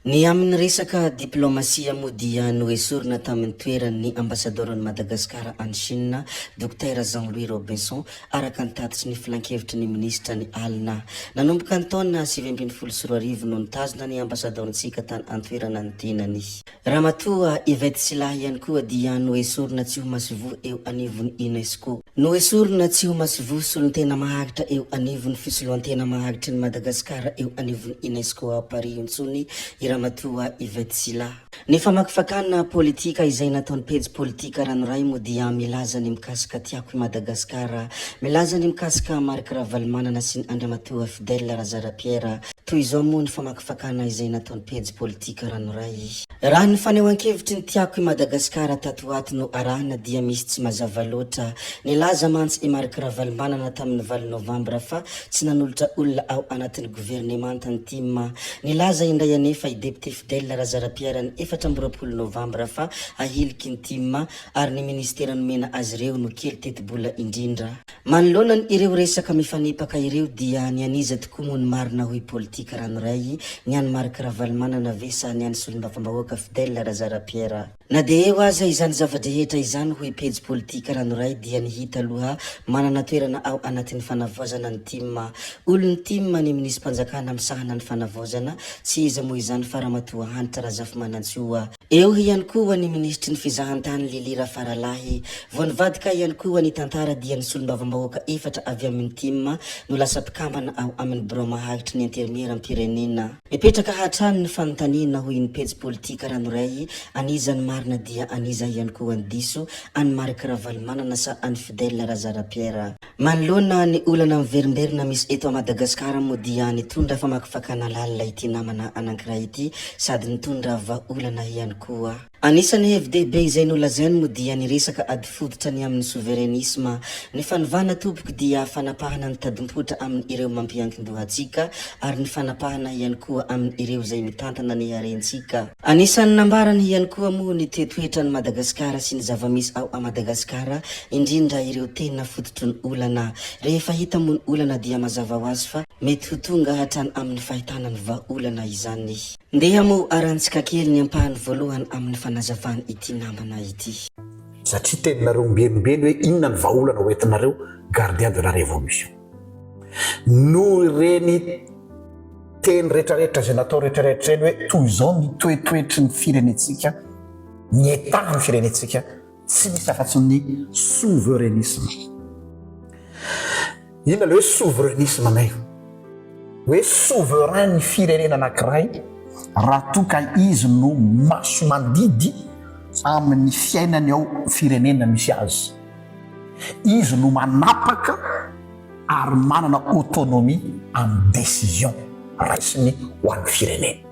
Ny amin'ny resaka diplaomasia moa dia noesorina tamin'ny toerany ny ambasadaoron'i Madagasikara any Chine, Dokotera Jean Louis Robinson, araka ny tatitry ny filankevitry ny minisitra ny alina. Nanomboka ny taona 2019 no nitazona ny ambasadaorontsika tany an-toerana ny tenany. Ramatoa Yvette Sylla ihany koa dia noesorina tsy ho masoivoho eo anivon'ny Unesco. Noesorina tsy ho masoivoho solontena maharitra eo anivon'ny fisoloantena maharitry ny Madagasikara eo anivon'ny Unesco ao Paris intsony i Ramatoa Yvette Sylla. Ny famakifakana politika izay nataon'ny pejy politika ranoray moa dia milaza ny mikasika Tiako i Madagasikara, milaza ny mikasika Marc Ravalomanana sy ny Andriamatoa Fidèle Razara Pierre. Toy izao moa ny famakifakana izay nataon'ny pejy politika ranoray. Raha ny fanehoan-kevitry ny Tiako i Madagasikara tato ho ato no arahina dia misy tsy mazava loatra. Nilaza mantsy i Marc Ravalomanana tamin'ny valo novambra fa tsy nanolotra olona ao anatin'ny governemanta ny tim. Nilaza indray anefa i Depiote Fidèle Razarapiera ny 24 novambra fa ahiliky ny tim ary ny minisitera nomena azy ireo no kely tetibola indrindra. Manoloana ny ireo resaka mifanipaka ireo dia ny an'iza tokoa moa no marina hoy politika ranoray, ny an'i Marc Ravalomanana ve sa ny an'i solombavambahoaka Fidèle Razara Pierre? Na dia eo aza izany zava-drehetra izany hoy pejy politika ranoray dia ny hita aloha manana toerana ao anatin'ny fanavaozana ny tim. Olon'ny tim ny minisi-panjakana misahana ny fanavaozana, tsy iza moa izany fa Ramatoa Hanitra Razafimanantsoa. Eo ihany koa ny minisitry ny fizahantany Lily Rafaralahy. Vao nivadika ihany koa ny tantara dia ny solombavambahoaka efatra avy amin'ny tim no lasa mpikambana ao amin'ny birao maharitry ny Anterimieram-pirenena. Mipetraka hatrany ny fanontaniana hoy ny pejy politika ranoray, an'iza ny marina dia an'iza ihany koa ny diso, an'i Marc Ravalomanana sa an'i Fidèle Razara Pierre? Manoloana ny olana miverimberina misy eto Madagasikara moa dia nitondra famakifakana lalina ity namana anankiray ity sady nitondra vahaolana ihany koa. Anisan'ny hevi-dehibe izay nolazainy moa dia ny resaka ady fototra ny amin'ny souverainisme. Ny fanovana tompoko dia fanapahana ny tadim-poitra amin'ireo mampiankin-doha antsika ary ny fanapahana ihany koa amin'ireo izay mitantana ny harentsika. Anisan'ny nambarany ihany koa moa ny toetoetran'i Madagasikara sy ny zava-misy ao a Madagasikara, indrindra ireo tena fototry ny olana. Rehefa hita moa ny olana dia mazava ho azy fa mety ho tonga hatrany amin'ny fahitana ny vahaolana izany. Ndeha moa arantsika kely ny ampahany voalohany amin'ny fanazavany ity namana ity. Satria teninareo ombieny ombieny hoe inona ny vahaolana ho entinareo gardien de la révolution. Noho ireny teny retraretra izay natao retraretra ireny hoe toy izao ny toetoetry ny firenentsika, ny état ny firenentsika, tsy misy afa-tsy ny souverainisme. Inona ilay hoe souverainisme nay? Hoe souverain ny firenena anankiray raha toa ka izy no maso mandidy amin'ny fiainany ao firenena misy azy. Izy no manapaka ary manana autonomie amin'ny décision raisiny ho an'ny firenena.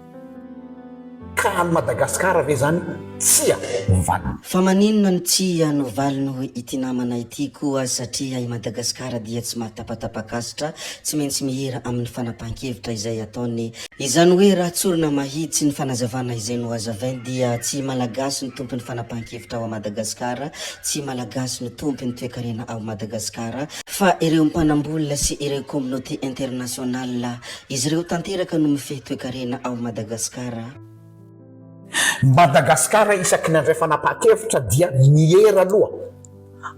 Ka any Madagascar ve zany tsia no valiny? Fa maninona no tsia no valiny hoy ity namana ity koa satria i Madagasikara dia tsy mahatapatapakasitra tsy maintsy mihira amin'ny fanapahan-kevitra izay ataony. Izany hoe raha tsorina mahitsy ny fanazavana izay nohazavainy dia tsy Malagasy no tompon'ny fanapahan-kevitra ao Madagasikara, tsy Malagasy no tompon'ny toekarena ao Madagasikara, fa ireo mpanambola sy ireo communauté internationale, izy ireo tanteraka no mifehy toekarena ao Madagasikara. Madagasikara isaky ny handray fanapahan-kevitra dia miera aloha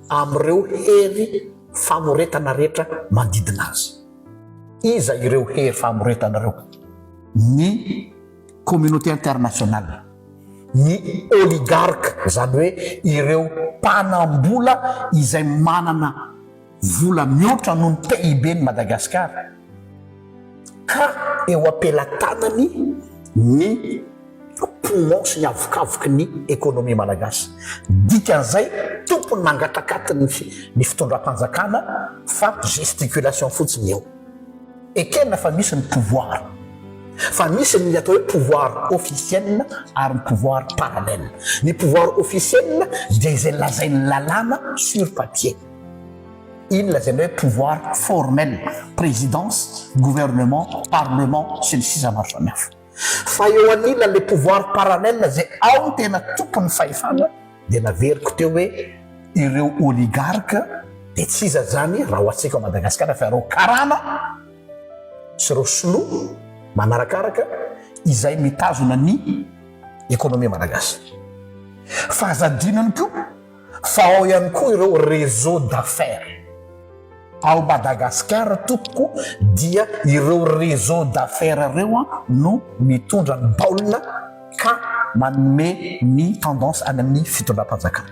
amin'ireo hery famoretana rehetra manodidina azy. Iza ireo hery famoretana ireo? Ny communauté internationale, ny oligarque, izany hoe ireo mpanam-bola izay manana vola mihoatra noho ny PIB-n'i Madagasikara, ka eo am-pelatanany ny poumon sy ny avokavoky ny économie malagasy. Dikan'izay, tompony mangatakaty ny ny fitondram-panjakana fa gesticulation fotsiny eo. Ekena fa misy ny pouvoir. Fa misy ny atao hoe pouvoir officiel ary ny pouvoir parallèle. Ny pouvoir officiel dia izay lazain'ny lalàna sur papier. Iny lazaina hoe pouvoir formel, présidence, gouvernement, parlement, sy ny sisa maro samihafa. Fa eo anilan'ilay pouvoir parallèle izay ao ny tena tompon'ny fahefana dia naveriko teo hoe ireo oligarque dia tsy iza izany raha ho antsika ao Madagasikara fa ireo karana sy ireo sinoa manarakaraka. izay mitazona ny ekonomia malagasy. Fa aza adino ihany koa fa ao ihany koa ireo réseau d'affaires. Ao Madagasikara tompoko dia ireo réseau d'affaires ireo no mitondra ny baolina ka manome ny tendance any amin'ny fitondram-panjakana.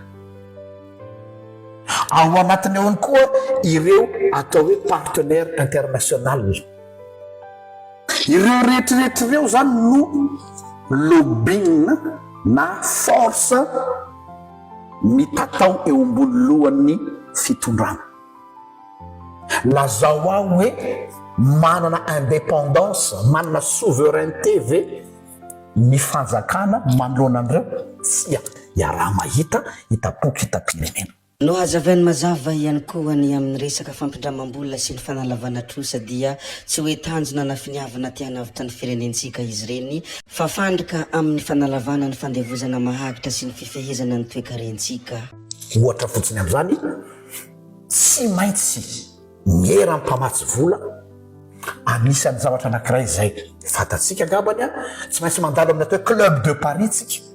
Ao anatiny ao ihany koa ireo atao hoe partenaire international. Ireo rehetrarehetra ireo izany no lobbying na force mitatao eo ambony lohan'ny fitondrana. Lazao ahy hoe manana indépendance, manana souveraineté ve ny fanjakana manoloana an'ireo? Tsia, iaraha-mahita, hitam-poko, hitam-pirenena. Nohazavainy mazava ihany koa ny amin'ny resaka fampindramam-bola sy ny fanalavana trosa dia tsy hoe tanjona na finiavana te hanavotra ny firenentsika izy ireny fa fandrika amin'ny fanalavana ny fandevozana maharitra sy ny fifehezana ny toekarentsika. Ohatra fotsiny amin'izany, tsy maintsy miera ny mpamatsy vola, anisan'ny zavatra anankiray izay fantatsika angambany, tsy maintsy mandalo amin'ny atao hoe club de Paris tsika.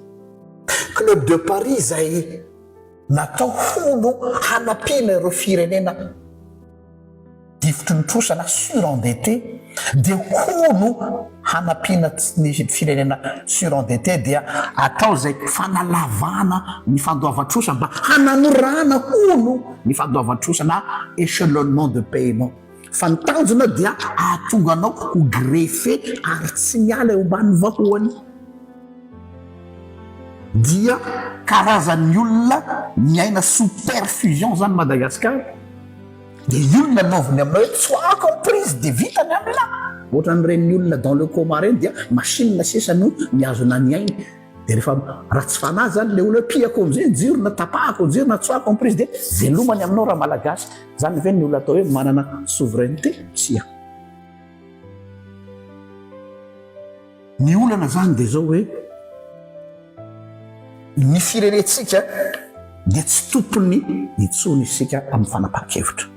Club de Paris izay Natao hono hanampiana ireo firenena difotry ny trosa na surendetté dia hono hanampiana ny firenena surendetté dia atao izay fanalavana ny fandoavan-trosa mba hanamorana hono ny fandoavan-trosa na echelonnement de paiement fa ny tanjona dia ahatonga anao ho greffe ary tsy miala eo ambany vahoany. Dia karazan'ny olona miaina sous perfusion zany Madagascar dia io no nanaoviny aminao hoe tsoahako ny prise dia vita ny amla ohatran'ireny olona dans le coma ireny dia machine sisa no mihazona ny ainy dia rehefa ratsy fanahy zany le olona hoe pihako amizay ny jiro na tapahako ny jiro na tsoahako ny prise dia velomany aminao raha malagasy zany ve ny olona atao hoe manana souveraineté? Tsia. Ny olana zany dia zao hoe ny firenentsika dia tsy tompony intsony isika amin'ny fanapahan-kevitra.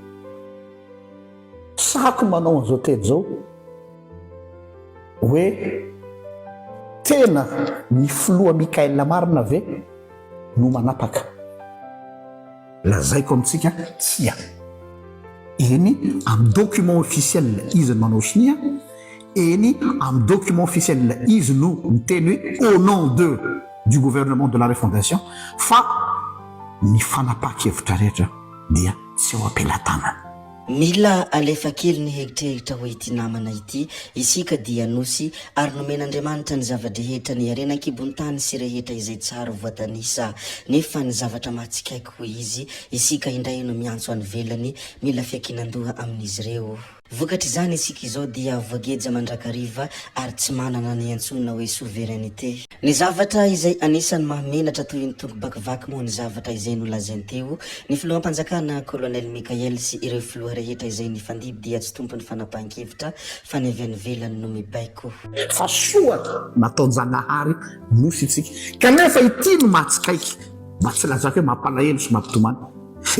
Sahako manao an'izao teny izao hoe tena ny filoha Mickaël marina ve no manapaka? Lazaiko amintsika tsia. Eny amin'ny document officiel izy no manao sonia, eny amin'ny document officiel izy no miteny hoe au nom de du gouvernement de la refondation fa ny fanapahan-kevitra rehetra dia tsy eo am-pelatanany. Mila alefa kely ny heritreritra hoy ity namana ity, isika dia nosy ary nomen'Andriamanitra ny zava-drehetra, ny harena an-kibon-tany sy rehetra izay tsara voatanisa. Nefa ny zavatra mahatsikaiky hoy izy, isika indray no miantso any velany, mila fiankinan-doha amin'izy ireo. Vokatr'izany isika izao dia voageja mandrakariva ary tsy manana ny antsoina hoe souveraineté. Ny zavatra izay anisan'ny mahamenatra toy ny tongo-bakivaky moa ny zavatra izay nolazainy teo, ny filoham-panjakana Colonel Mickael sy ireo filoha rehetra izay nifandimby dia tsy tompon'ny fanapahan-kevitra fa ny avy any ivelany no mibaiko. Fa soa nataon-Janahary nosy isika. Kanefa ity no mahatsikaiky, mba tsy lazako hoe mampalahelo sy mampitomany.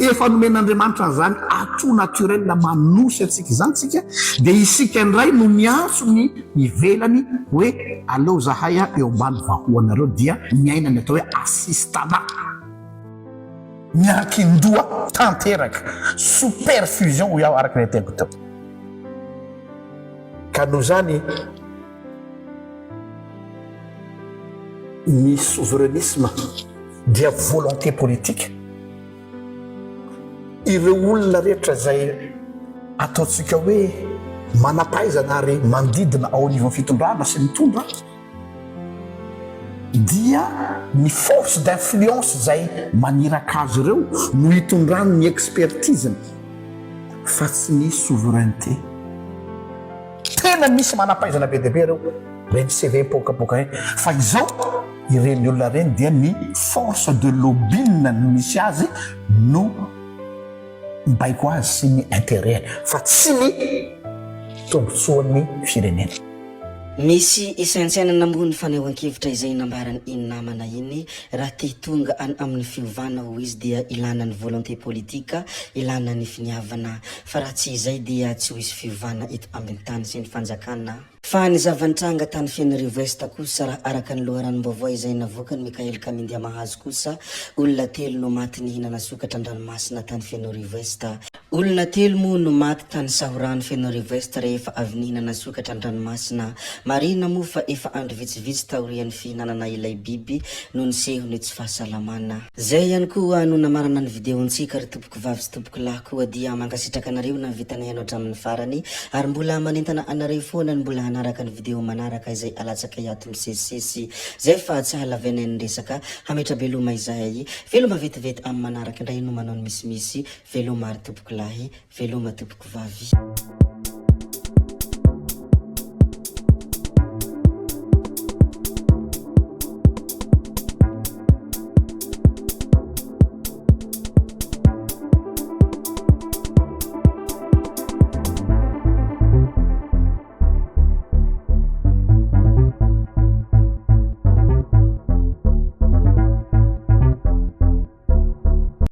Efa nomen'Andriamanitra an'izany atout naturel manosy antsika izany tsika dia isika indray no miantso ny ivelany hoe aleo zahay eo ambany vahoanareo dia miaina ny atao hoe assistanat miankin-doha tanteraka sous perfusion hoy aho araka ilay teniko teo. Ka noho izany ny souverainisme dia volonté politique, ireo olona rehetra izay ataontsika hoe manam-pahaizana ary mandidina ao anivon'ny fitondrana sy mitondra dia ny force d'influence izay maniraka azy ireo no hitondrany ny expertise-ny fa tsy ny souveraineté. Tena misy manam-pahaizana be dia be ireo, ireny CV mipoakapoaka ireny, fa izao ireny olona ireny dia ny force de lobbying no misy azy no mibaiko azy sy ny intérêt-ny fa tsy ny tombotsoan'ny firenena. Misy isaintsainana moa ny fanehoan-kevitra izay nambaran iny namana iny, raha te tonga any amin'ny fiovana hoy izy dia ilana ny volonté politique, ilana ny finiavana, fa raha tsy izay dia tsy ho hisy fiovana eto ambiny tany sy ny fanjakana. Fa ny zava-nitranga tany Fenerivo Est kosa, raha araka ny loharanom-baovao izay navoakan'i Mickaël Kamindiamahazo kosa, olona telo no maty nihinana sokatra an-dranomasina tany Fenerivo Est. Olona telo moa no maty tany Sahorano Fenerivo Est rehefa avy nihinana sokatra an-dranomasina. Marihina moa fa efa andro vitsivitsy taorian'ny fihinanana ilay biby no niseho ny tsy fahasalamana. Zay ihany koa no namarana ny video-ntsika ry tompoko vavy sy tompoko lahy koa dia mankasitraka anareo nahavita nihaino hatramin'ny farany ary mbola manentana anareo foana ny mbola hanaraka ny video manaraka izay alatsakay ato misesisesy zay fa tsy halavainay ny resaka hametra-beloma izahay veloma vetivety amin'ny manaraka indray no manao ny misimisy veloma ary tompoko lahy veloma tompoko vavy.